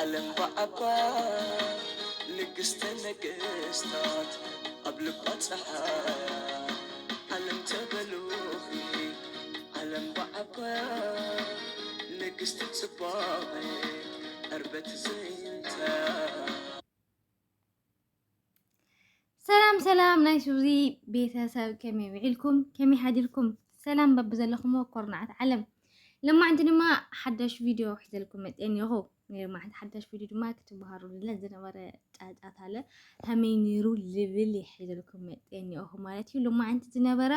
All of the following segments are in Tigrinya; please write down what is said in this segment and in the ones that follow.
ዓለም በዓባ ንግስተ ነገስታት ኣብ ልባ ፀሓይ ዓለም ተበሉኺ ዓለም በዓባ ንግስቲ ፅባቐ ዕርበት ዘይንታ ሰላም ሰላም ናይ ሱዚ ቤተሰብ፣ ከመይ ውዒልኩም? ከመይ ሓዲርኩም? ሰላም በብዘለኹሞ ኮርናዓት ዓለም። ሎማዕንቲ ድማ ሓዳሽ ቪድዮ ሒዘልኩም መፅአ እኒኹ። ናይ ሎማዕንቲ ሓዳሽ ቪድዮ ድማ ክትበሃሩልና ዝነበረ ጫጫታ ኣለ፣ ከመይ ነይሩ ልብል እየ ሒዘልኩም መፅአ እኒኹ ማለት እዩ። ሎማዕንቲ ዝነበረ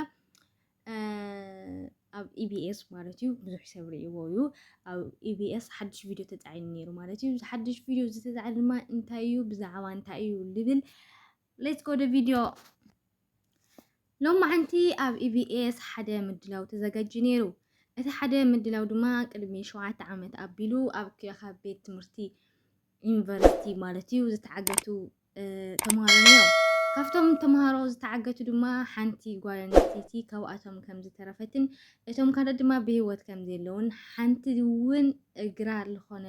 ኣብ ኢቢኤስ ማለት እዩ፣ ብዙሕ ሰብ ርእይዎ እዩ። ኣብ ኢቢኤስ ሓድሽ ቪድዮ ተፃዒኑ ነይሩ ማለት እዩ። እዚ ሓድሽ ቪድዮ ዝተፃዕነ ድማ እንታይ እዩ፣ ብዛዕባ እንታይ እዩ ልብል፣ let's go the video። ሎማዓንቲ ኣብ ኢቢኤስ ሓደ ምድላው ተዘጋጅዩ ነይሩ። እቲ ሓደ ምድላው ድማ ቅድሚ ሸውዓተ ዓመት ኣቢሉ ኣብ ካብ ቤት ትምህርቲ ዩኒቨርሲቲ ማለት እዩ ዝተዓገቱ ተምሃሮ ነይሮም። ካብቶም ተምሃሮ ዝተዓገቱ ድማ ሓንቲ ጓል ኣንስተይቲ ካብኣቶም ከም ዝተረፈትን እቶም ካልኦት ድማ ብህይወት ከም ዘለውን ሓንቲ እውን እግራ ዝኾነ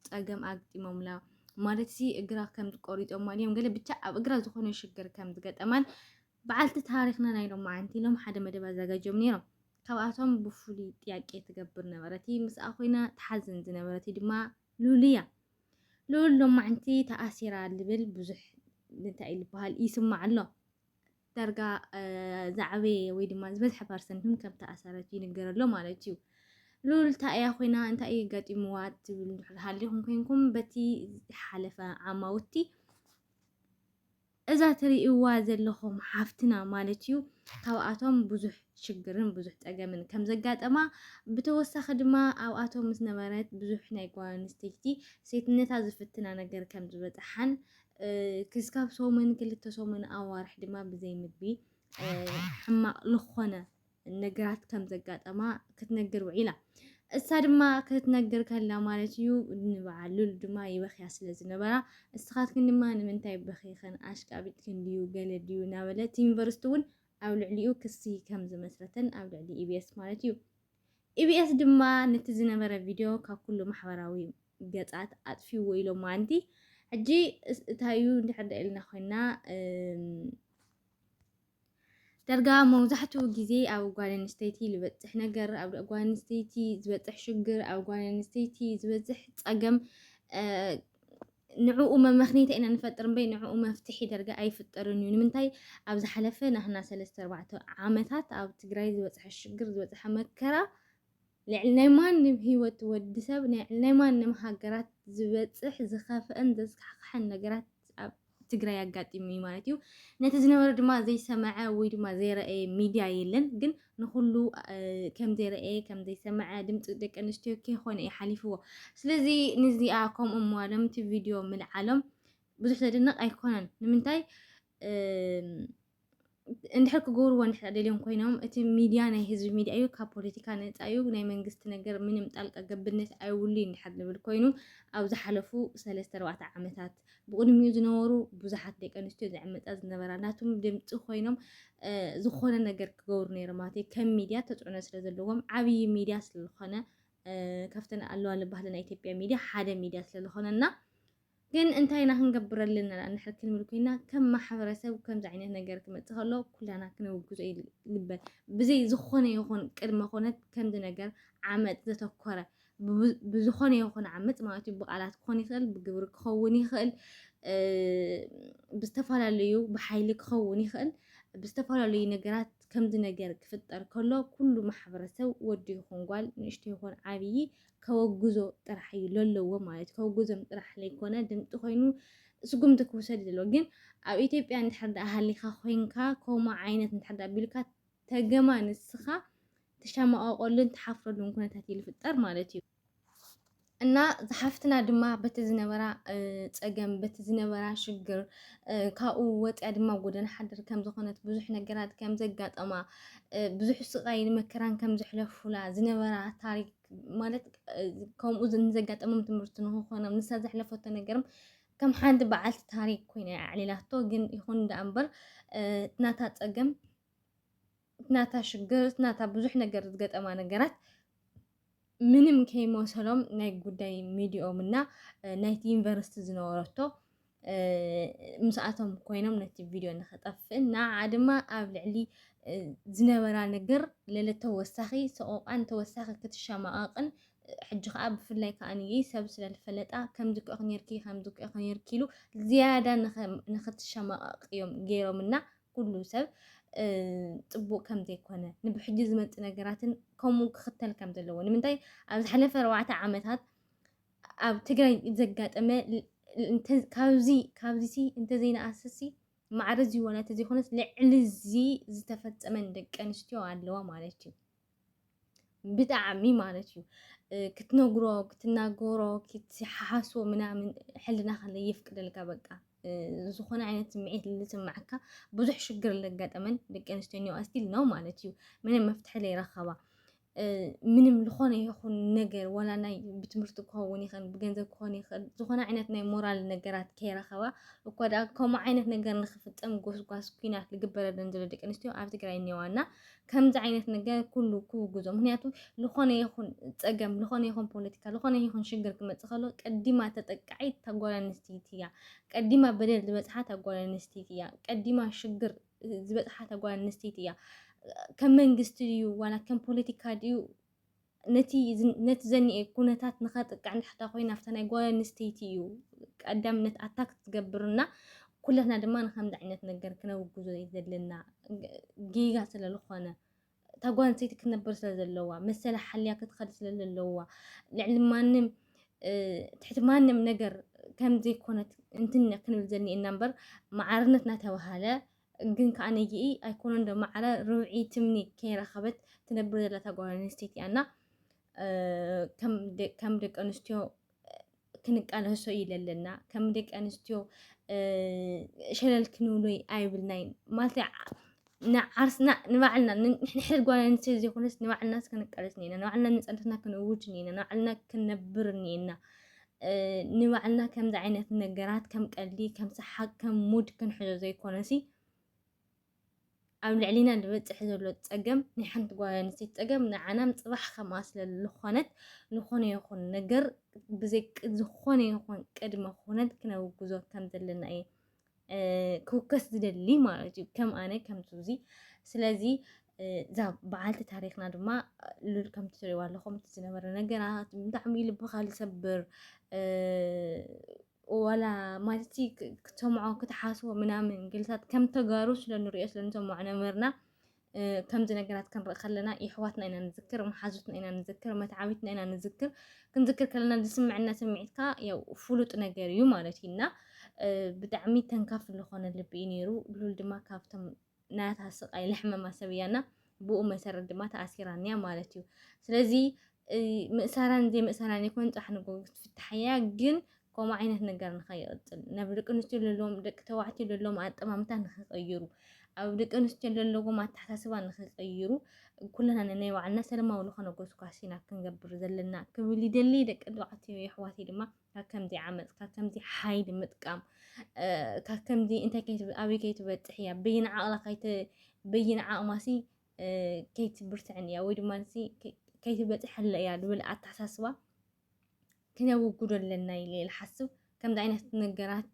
ፀገም ኣግጢሞምላ ማለት ሲ እግራ ከም ቆሪጦማ ድዮም ገለ ብቻ ኣብ እግራ ዝኾነ ሽግር ከም ዝገጠማን በዓልቲ ታሪኽና ናይ ሎማዓንቲ ኢሎም ሓደ መደብ ኣዘጋጅዮም ነይሮም። ካብኣቶም ብፍሉይ ጥያቄ ትገብር ነበረቲ ምስኣ ኮይና ትሓዝን ዝነበረቲ ድማ ሉል እያ። ሉል ሎማዕንቲ ተኣሲራ ልብል ብዙሕ እንታይ እዩ ዝበሃል ይስማዕ ኣሎ። ዳርጋ ዝዓበየ ወይ ድማ ዝበዝሐ ፐርሰንት እውን ከም ተኣሰረት ይንገር ኣሎ ማለት እዩ። ሉል እንታይ እያ ኮይና እንታይ እዩ ገጢምዋ ትብል እንድሕር ሃሊኹም ኮይንኩም በቲ ዝሓለፈ ዓማውቲ እዛ ትርእይዋ ዘለኹም ሓፍትና ማለት እዩ ካብኣቶም ብዙሕ ሽግርን ብዙሕ ፀገምን ከም ዘጋጠማ ብተወሳኺ ድማ ኣብኣቶም ምስ ነበረት ብዙሕ ናይ ጓል ኣንስተይቲ ሴትነታ ዝፍትና ነገር ከም ዝበፅሓን ክስካብ ሰሙን ክልተ ሰሙን ኣዋርሕ ድማ ብዘይ ምግቢ ሕማቕ ዝኾነ ነገራት ከም ዘጋጠማ ክትነግር ውዒላ። እሳ ድማ ክትነግር ከላ ማለት እዩ ንበዓል ሉል ድማ ይበኽያ ስለ ዝነበራ እስኻትክን ድማ ንምንታይ በኺኽን ኣሽቃቢጥክን ድዩ ገለ ድዩ እናበለ እቲ ዩኒቨርሲቲ እውን ኣብ ልዕሊኡ ክሲ ከም ዝመስረተን ኣብ ልዕሊ ኢቢኤስ ማለት እዩ። ኢቢኤስ ድማ ነቲ ዝነበረ ቪድዮ ካብ ኩሉ ማሕበራዊ ገፃት ኣጥፊዎ ኢሎም ማንቲ ሕጂ እንታይ እዩ እንድሕር ኢልና ኮይና ዳርጋ መብዛሕትኡ ግዜ ኣብ ጓል ኣንስተይቲ ዝበፅሕ ነገር ኣብ ጓል ኣንስተይቲ ዝበፅሕ ሽግር ኣብ ጓል ኣንስተይቲ ዝበፅሕ ፀገም ንዕኡ መመኽኔታ ኢና ንፈጥር እምበይ ንዕኡ መፍትሒ ዳርጋ ኣይፍጠርን እዩ። ንምንታይ ኣብ ዝሓለፈ ናህና ሰለስተ ኣርባዕተ ዓመታት ኣብ ትግራይ ዝበፅሐ ሽግር ዝበፅሐ መከራ ልዕሊ ናይ ማንም ህይወት ወዲ ሰብ ልዕሊ ናይ ማንም ሃገራት ዝበፅሕ ዝኸፍአን ዘስካሕክሐን ነገራት ኣብ ትግራይ ኣጋጢሙ እዩ ማለት እዩ። ነቲ ዝነበረ ድማ ዘይሰመዐ ወይ ድማ ዘይረአየ ሚድያ የለን። ግን ንኩሉ ከም ዘይረአየ ከም ዘይሰመዐ ድምፂ ደቂ ኣንስትዮ ከይኮነ እዩ ሓሊፍዎ። ስለዚ ንዚኣ ከምኡ ምባሎም እቲ ቪድዮ ምልዓሎም ብዙሕ ዘድንቕ ኣይኮነን። ንምንታይ እንድሕር ክገብርዎ እንድሕር ደልዮም ኮይኖም እቲ ሚድያ ናይ ህዝቢ ሚድያ እዩ፣ ካብ ፖለቲካ ነፃ እዩ፣ ናይ መንግስቲ ነገር ምንም ጣልቃ ገብነት ኣይብሉ እንድሕር ንብል ኮይኑ ኣብ ዝሓለፉ ሰለስተ ኣርባዕተ ዓመታት ብቕድሚኡ ዝነበሩ ብዙሓት ደቂ ኣንስትዮ ዝዕመፃ ዝነበራ ናቶም ድምፂ ኮይኖም ዝኾነ ነገር ክገብሩ ነይሮም ማለት እዩ። ከም ሚድያ ተፅዕኖ ስለ ዘለዎም ዓብዪ ሚድያ ስለዝኾነ ካብተን ኣለዋ ዝበሃለ ናይ ኢትዮጵያ ሚድያ ሓደ ሚድያ ስለዝኾነና ግን እንታይ ኢና ክንገብር ኣለና እንድሕር ክንብል ኮይና ከም ማሕበረሰብ ከምዚ ዓይነት ነገር ክመፅእ ከሎ ኩላና ክነውግዞ ይልበል። ብዘይ ዝኾነ ይኹን ቅድመ ኩነት ከምዚ ነገር ዓመፅ ዘተኮረ ብዝኾነ ይኹን ዓመፅ ማለት እዩ ብቃላት ክኾን ይኽእል፣ ብግብሪ ክኸውን ይኽእል፣ ብዝተፈላለዩ ብሓይሊ ክኸውን ይኽእል፣ ብዝተፈላለዩ ነገራት ከምዚ ነገር ክፍጠር ከሎ ኩሉ ማሕበረሰብ ወዲ ይኹን ጓል ንእሽቶ ይኹን ዓብዪ ከወግዞ ጥራሕ እዩ ለለዎ ማለት ከወግዞም ጥራሕ ለይኮነ ድምፂ ኮይኑ ስጉምቲ ክውሰድ ዘለዎ ግን ኣብ ኢትዮጵያ እንድሕር ደኣ ሃሊካ ኮይንካ ከምኡ ዓይነት እንድሕር ደኣ ቢልካ ተገማ ንስኻ ትሸማቐቀሉን ትሓፍረሉን ኩነታት እዩ ዝፍጠር ማለት እዩ። እና ዝሓፍትና ድማ በቲ ዝነበራ ፀገም በቲ ዝነበራ ሽግር ካብኡ ወፅያ ድማ ጎደና ሓደር ከም ዝኾነት ብዙሕ ነገራት ከም ዘጋጠማ ብዙሕ ስቃይን መከራን ከም ዘሕለፉላ ዝነበራ ታሪክ ማለት ከምኡ ንዘጋጠሞም ትምህርቲ ንክኾኖም ንሳ ዘሕለፈቶ ነገርም ከም ሓንቲ በዓልቲ ታሪክ ኮይና ኣዕሊላቶ። ግን ይኹን ደኣ እምበር ናታ ፀገም ናታ ሽግር ናታ ብዙሕ ነገር ዝገጠማ ነገራት ምንም ከይመሰሎም ናይ ጉዳይ ሚዲኦም እና ናይቲ ዩኒቨርሲቲ ዝነበረቶ ምስኣቶም ኮይኖም ነቲ ቪድዮ ንኸጠፍእን ንዓ ድማ ኣብ ልዕሊ ዝነበራ ነገር ለለ ተወሳኺ ሰቆቃን ተወሳኺ ክትሸማቐቕን ሕጂ ከዓ ብፍላይ ከዓ ንየይ ሰብ ስለዝፈለጣ ከምዚ ክእኽ ነርኪ ከምዚ ክእኽ ነርኪ ኢሉ ዝያዳ ንኸ- ንኽትሸማቐቕ እዮም ገይሮም እና ኩሉ ሰብ ፅቡቅ ከም ዘይኮነ ንብሕጂ ዝመፅእ ነገራትን ከምኡ ክኽተል ከም ዘለዎ ንምንታይ ኣብ ዝሓለፈ ኣርባዕተ ዓመታት ኣብ ትግራይ ዘጋጠመ ካብዚ ካብዚሲ እንተዘይነኣሰሲ ማዕረ እዚ ዋላ እንተዘይኮነስ ልዕሊ እዚ ዝተፈፀመን ደቂ ኣንስትዮ ኣለዋ ማለት እዩ። ብጣዕሚ ማለት እዩ ክትነግሮ ክትናገሮ ክትሓሓሶ ምናምን ሕልና ከለ የፍቅደልካ በቃ ዝኾነ ዓይነት ስምዒት ልስማዕካ ብዙሕ ሽግር ለጋጠመን ደቂ ኣንስትዮ እኒኦ ኣስቲል ነው ማለት እዩ ምንም መፍትሒ ለይረኸባ ምንም ዝኾነ ይኹን ነገር ዋላ ናይ ብትምህርቲ ክኸውን ይኽእል ብገንዘብ ክኾን ይኽእል ዝኾነ ዓይነት ናይ ሞራል ነገራት ከይረኸባ እኳ ደኣ ከምኡ ዓይነት ነገር ንክፍፀም ጎስጓስ ኩናት ዝግበረለን ዘሎ ደቂ ኣንስትዮ ኣብ ትግራይ እኒዋና ከምዚ ዓይነት ነገር ኩሉ ክውግዞ ምክንያቱ ዝኾነ ይኹን ፀገም ዝኾነ ይኹን ፖለቲካ ዝኾነ ይኹን ሽግር ክመፅእ ከሎ ቀዲማ ተጠቃዒት እታ ጓል ኣንስተይቲ እያ ቀዲማ በደል ዝበፅሓ እታ ጓል ኣንስተይቲ እያ ቀዲማ ሽግር ዝበፅሓ እታ ጓል ኣንስተይቲ እያ ከም መንግስቲ ድዩ ዋላ ከም ፖለቲካ ድዩ ነቲ ነቲ ዘኒኤ ኩነታት ንኸጥቅዕ እንድሕር ኮይና ኣብታ ናይ ጓል ኣንስተይቲ እዩ ቀዳምነት ኣታክ ትገብርና ኩላትና ድማ ንከምዚ ዓይነት ነገር ክነውግዞ እዩ ዘለና ጌጋ ስለ ዝኾነ እታ ጓል ኣንስተይቲ ክትነብር ስለ ዘለዋ መሰላ ሓልያ ክትኸድ ስለ ዘለዋ ልዕሊ ማንም ትሕቲ ማንም ነገር ከም ዘይኮነት እንትነ ክንብል ዘኒኤና እምበር ማዕርነት እናተባሃለ ግን ከዓ ነይኢ ኣይኮነን ዶ ማዕረ ርብዒ ትምኒ ከይረኸበት ትነብር ዘላ እታ ጓል ኣንስተይቲ እያ እና ከም ደቂ ኣንስትዮ ክንቃለሶ ኢለ ኣለና ከም ደቂ ኣንስትዮ ሸለል ክንብሎ ኣይብልናይ ማለት ንዓርስና ንባዕልና ንሕድሕድ ጓል ኣንስተዮ ዘይኮነስ ንባዕልና ክንቃለስ ኒና ንባዕልና ንፀንትና ክንእውጅ ኒና ንባዕልና ክንነብር ኒና ንባዕልና ከምዚ ዓይነት ነገራት ከም ቀልዲ ከም ሰሓቅ ከም ሙድ ክንሕዞ ዘይኮነሲ ኣብ ልዕሊና ዝበፅሕ ዘሎ ፀገም ናይ ሓንቲ ጓል ኣንስተይቲ ፀገም ንዓናም ፅባሕ ከምኣ ስለ ዝኾነት ዝኾነ ይኹን ነገር ብዘይ ዝኾነ ይኹን ቅድመ ኩነት ክነውግዞ ከም ዘለና እየ ክውከስ ዝደሊ ማለት እዩ ከም ኣነ ከም ዙዚ ስለዚ እዛ በዓልቲ ታሪክና ድማ ሉል ከምቲ ትሪእዋ ኣለኹም እቲ ዝነበረ ነገራት ብጣዕሚ ልብኻ ዝሰብር ዋላ ማለት ክትሰምዖ ክትሓስቦ ምናምን ግልታት ከም ተጋሩ ስለ ንሪኦ ስለ ንሰምዖ ነበርና ከምዚ ነገራት ክንርኢ ከለና የሕዋትና ኢና ንዝክር መሓዙትና ኢና ንዝክር መትዓቢትና ኢና ንዝክር ክንዝክር ከለና ዝስምዐና ስምዒትካ ያው ፍሉጥ ነገር እዩ ማለት እዩ እና ብጣዕሚ ተንካፍ ዝኾነ ልቢ እዩ ነይሩ ሉል ድማ ካብቶም ናታ ስቃይ ለሕመማ ሰብ እያና ብኡ መሰረት ድማ ተኣሲራንያ ማለት እዩ ስለዚ ምእሳራን ዘይምእሳራን ይኮን ፃሕ ንጎ ክትፍትሓያ ግን ከምኡ ዓይነት ነገር ንኸይቕፅል ናብ ደቂ ኣንስትዮ ዘለዎም ደቂ ተባዕትዮ ዘለዎም ኣጠማምታ ንኽቀይሩ ኣብ ደቂ ኣንስትዮ ዘለዎም ኣተሓሳስባ ንኽቀይሩ ኩለና ነናይ ባዕልና ሰለማዊ ዝኾነ ጎስጓስ ኢና ክንገብር ዘለና ክብል ይደሊ ደቂ ተባዕትዮ የሕዋተይ ድማ ካብ ከምዚ ዓመፅ ካብ ከምዚ ሓይሊ ምጥቃም ካብ ከምዚ እንታይ ኣበይ ከይትበፅሕ እያ በይን ዓቕላ በይን ዓቕማሲ ከይትብርትዕን እያ ወይ ድማ ከይትበፅሐለ እያ ዝብል ኣተሓሳስባ ክነውግዶ ኣለና ኢለ እየ ዝሓስብ ከምዚ ዓይነት ነገራት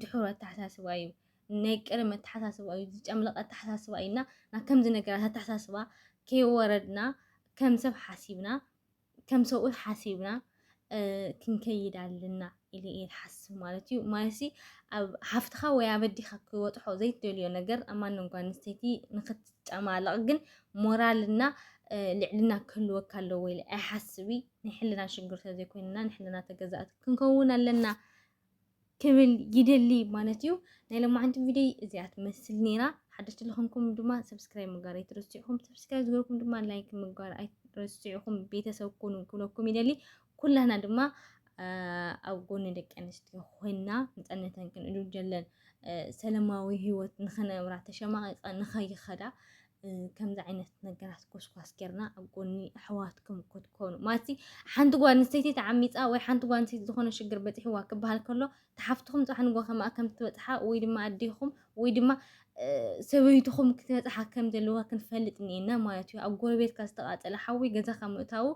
ድሑር ኣተሓሳስባ እዩ ናይ ቀደም ኣተሓሳስባ እዩ ዝጨምለቐ ኣተሓሳስባ እዩ እና ናብ ከምዚ ነገራት ኣተሓሳስባ ከይወረድና ከም ሰብ ሓሲብና ከም ሰብኡት ሓሲብና ክንከይድ ኣለና ኢለ እየ ዝሓስብ ማለት እዩ ማለት ኣብ ሃፍትኻ ወይ ኣብ ኣዲኻ ክወጥሖ ዘይትደልዮ ነገር ኣብ ማንም ጓል ኣንስተይቲ ንክትጨማለቕ ግን ሞራልና ልዕልና ክህልወካ ኣለዎ ኢለ ኣይሓስብ ናይ ሕልና ሽግር ስለዘይኮይንና ንሕልና ተገዛእቲ ክንከውን ኣለና ክብል ይደሊ ማለት እዩ ናይ ለማዓንቲ ቪድዮ እዚኣ ትመስል ነይራ ሓደሽቲ ለኹንኩም ድማ ሰብስክራይብ ምግባር ኣይትረስዕኹም ሰብስክራይብ ዝገርኩም ድማ ላይክ ምግባር ኣይትረስዕኹም ቤተሰብ ኩኑ ክብለኩም ይደሊ ኩላህና ድማ ኣብ ጎኒ ደቂ ኣንስትዮ ኮይና ንፀነተን ክንእሉ ጀለን ሰለማዊ ህይወት ንኸነብራ ተሸማቂቀ ንኸይኸዳ ከምዚ ዓይነት ነገራት ኮስኳስ ጌርና ኣብ ጎኒ ኣሕዋትኩም ክትኮኑ ማለት ሓንቲ ጓል ኣንስተይቲ ተዓሚፃ ወይ ሓንቲ ጓል ኣንስተይቲ ዝኾነ ሽግር በፂሕዋ ክበሃል ከሎ ተሓፍትኹም ፅባሕ ንጎ ከማኣ ከም ትበፅሓ ወይ ድማ ኣዴኹም ወይ ድማ ሰበይትኹም ክትበፅሓ ከም ዘለዋ ክንፈልጥ እኒኤና ማለት እዩ ኣብ ጎረቤትካ ዝተቃፀለ ሓዊ ገዛኻ ምእታዉ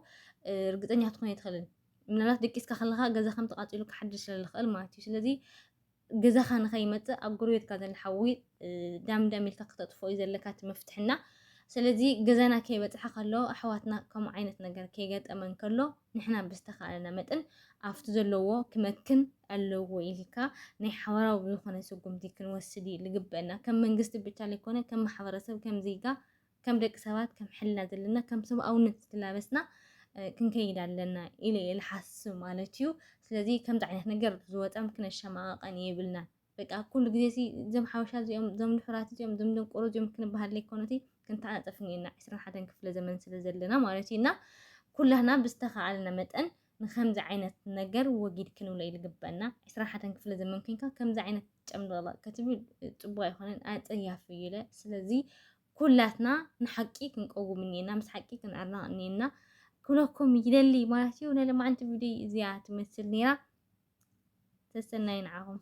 ርግፀኛ ክትኾን ኣይትኽእልን። ምናልባት ደቂስካ ከለኻ ገዛ ከም ተቃፂሉ ክሓድር ስለ ዝኽእል ማለት እዩ። ስለዚ ገዛኻ ንኸይመፅእ ኣብ ጎረቤትካ ዘሎ ሓዊ ዳምዳም ኢልካ ክተጥፍኦ እዩ ዘለካ እቲ መፍትሕና። ስለዚ ገዛና ከይበፅሐ ከሎ ኣሕዋትና ከምኡ ዓይነት ነገር ከይገጠመን ከሎ ንሕና ብዝተኻእለና መጠን ኣብቲ ዘለዎ ክመክን ኣለዎ ኢልካ ናይ ሓበራዊ ዝኾነ ስጉምቲ ክንወስድ እዩ ልግበአና። ከም መንግስቲ ብቻ ዘይኮነ ከም ማሕበረሰብ ከም ዜጋ ከም ደቂ ሰባት ከም ሕልና ዘለና ከም ሰብኣውነት ዝተላበስና ክንከይድ ኣለና ኢለ እየ ዝሓስብ ማለት እዩ። ስለዚ ከምዚ ዓይነት ነገር ዝወፃም ክነሸማቐቀን የብልናን። በቃ ኩሉ ግዜ ሲ እዞም ሓበሻ እዚኦም እዞም ድሑራት እዚኦም እዞም ደንቆሮ እዚኦም ክንበሃል ዘይኮነ እቲ ክንተዓፃፀፍ እኒኤና ዕስራን ሓደን ክፍለ ዘመን ስለ ዘለና ማለት እዩ። እና ኩላህና ብዝተኻኣለና መጠን ንከምዚ ዓይነት ነገር ወጊድ ክንብሎ እዩ ዝግበአና። ዕስራን ሓደን ክፍለ ዘመን ኮይንካ ከምዚ ዓይነት ጨምለቕለቕ ክትብል ፅቡቅ ኣይኮነን፣ ኣፀያፊ እዩ ኢለ። ስለዚ ኩላትና ንሓቂ ክንቀውም እኒኤና፣ ምስ ሓቂ ክንዕረቕ እኒኤና ክብለኩም ይደሊ ማለት እዩ። ናይ ሎማዓንቲ ቪድዮ እዚኣ ትመስል ነይራ። ሰሰናይ ንዓኹም።